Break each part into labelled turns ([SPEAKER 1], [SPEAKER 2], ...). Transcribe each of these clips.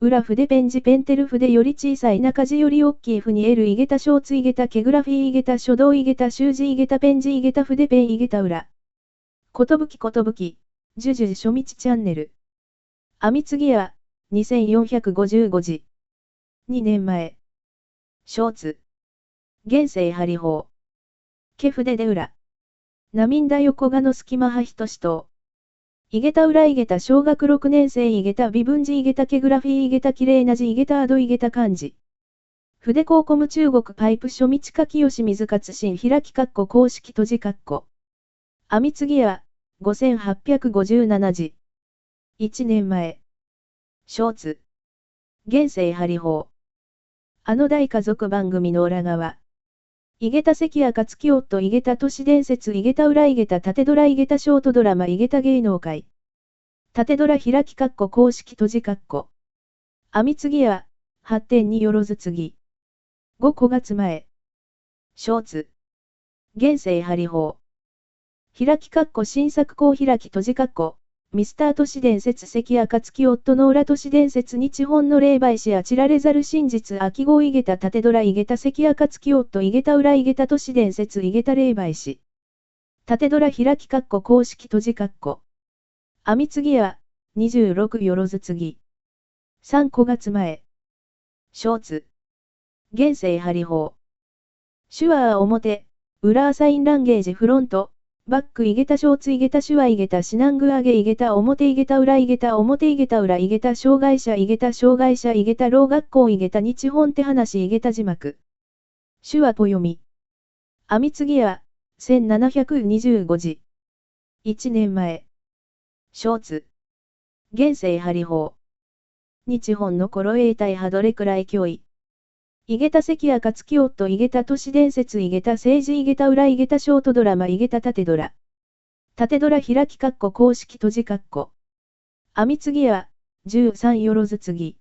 [SPEAKER 1] 裏筆ペン字ペンテル筆より小さい中字より大きいふに L いげた小津いげたケグラフィーいげた書道いげた習字いげたペン字いげた筆ペンいげた裏。ことぶきことぶき、ジュジュ初道チャンネル。編み次や、2455字。2年前。ショーツ。現世張り法。ケ筆で裏。ナミンダ横画の隙間派人しと。いげた裏いげた小学6年生いげた微分字いげたケグラフィーいげた綺麗な字いげたアドいげた漢字。筆コーコム中国パイプ書道家清水勝新開き括弧公式閉じ括弧。編み次や、5857字。1年前。ショーツ。現世張り法。あの大家族番組の裏側。井桁関暁夫井桁都市伝説井桁裏井桁縦ドラ井桁ショートドラマ井桁芸能界。縦ドラ開き括弧公式閉じ括弧。編み次や、8.2よろず次。5月前。ショーツ。現世張り法。開き括弧新作項開き閉じ括弧。ミスター都市伝説関暁夫の裏都市伝説日本の霊媒師や知られざる真実秋号井桁縦ドラ井桁関暁夫井桁裏井桁都市伝説井桁霊媒師。縦ドラ開き括弧公式閉じ括弧。編み次や、26よろず次。3 5月前。ショーツ。現世張り法。手話表、裏 sign language front、back いげた小津いげた手話いげたシナングアゲいげた表いげた裏いげた表いげた裏いげた障害者いげた障害者いげたろう学校いげた日本手話いげた字幕。手話ぽ読み。編み次や、1725字。1年前。ショーツ。現世張り法。日本の頃永代派どれくらい脅威。井桁関暁夫井桁都市伝説井桁政治井桁裏井桁ショートドラマ井桁縦ドラ。縦ドラ開き括弧公式閉じ括弧。編み次や、13よろず次。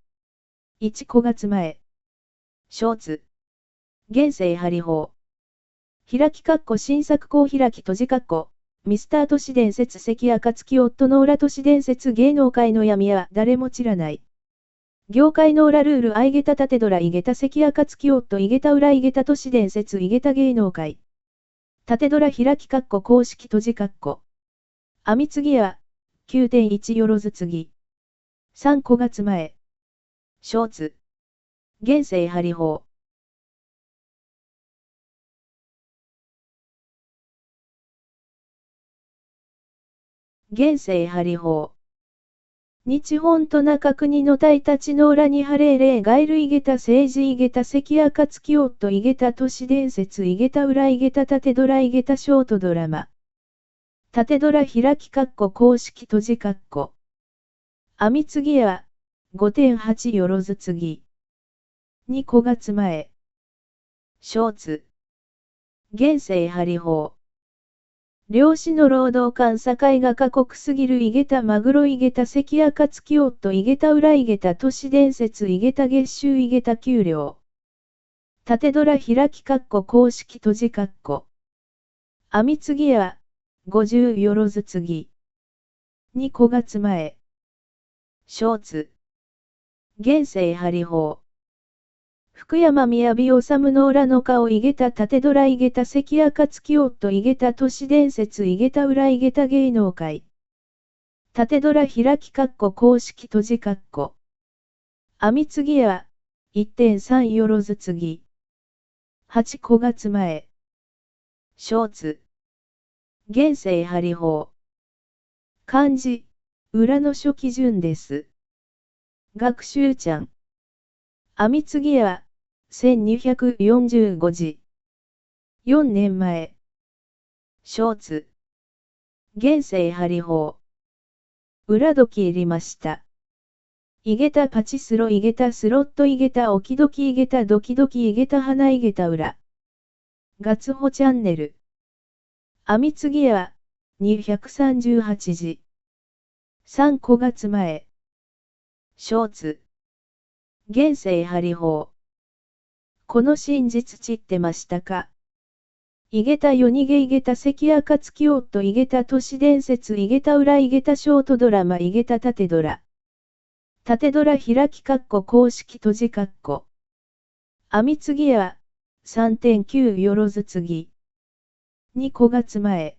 [SPEAKER 1] 1 5月前。ショーツ。現世張り法。開き括弧新作項開き閉じ括弧。ミスター都市伝説関暁夫の裏都市伝説芸能界の闇は誰も知らない。業界の裏ルールアイゲタ縦ドライゲタ関暁夫イゲタ裏イゲタ都市伝説イゲタ芸能界。縦ドラ開き括弧公式閉じ括弧。編み次や、9.1よろず次。3 5月前。ショーツ。現世張り法。現世張り法。日本と中国の大たちの裏に晴れ霊ガエルイゲタ政治イゲタ関暁夫イゲタ都市伝説イゲタ裏イゲタ縦ドライゲタショートドラマ。縦ドラ開き括弧公式閉じ括弧。編み次や、5.8よろず次。2 5月前。ショーツ。現世張り法。漁師の労働監査会が過酷すぎる井桁マグロ井桁関暁夫井桁裏井桁都市伝説井桁月収井桁給料。縦ドラ開き括弧公式閉じ括弧。編み次や、50よろず次。2 5月前。ショーツ。現世張り法。福山雅治の裏の顔井桁縦ドラ井桁関暁夫井桁都市伝説井桁裏井桁芸能界。縦ドラ開き括弧公式閉じ括弧。編み次や、1.3よろず次。8 5月前。ショーツ。現世張り法。漢字、裏の書基準です。学習ちゃん。編み次や、1245字。4年前。ショーツ。現世張り法。裏時入りました。いげたパチスロいげたスロットいげたおきどきいげたドキドキいげた花いげた裏。ガツホチャンネル。編み次や、238字。3 5月前。ショーツ。現世張り法。この真実知ってましたか井桁夜逃げ井桁関暁夫井桁都市伝説井桁裏井桁ショートドラマ井桁縦ドラ。縦ドラ開き括弧公式閉じ括弧。編み継ぎや、3.9よろず次。2個月前。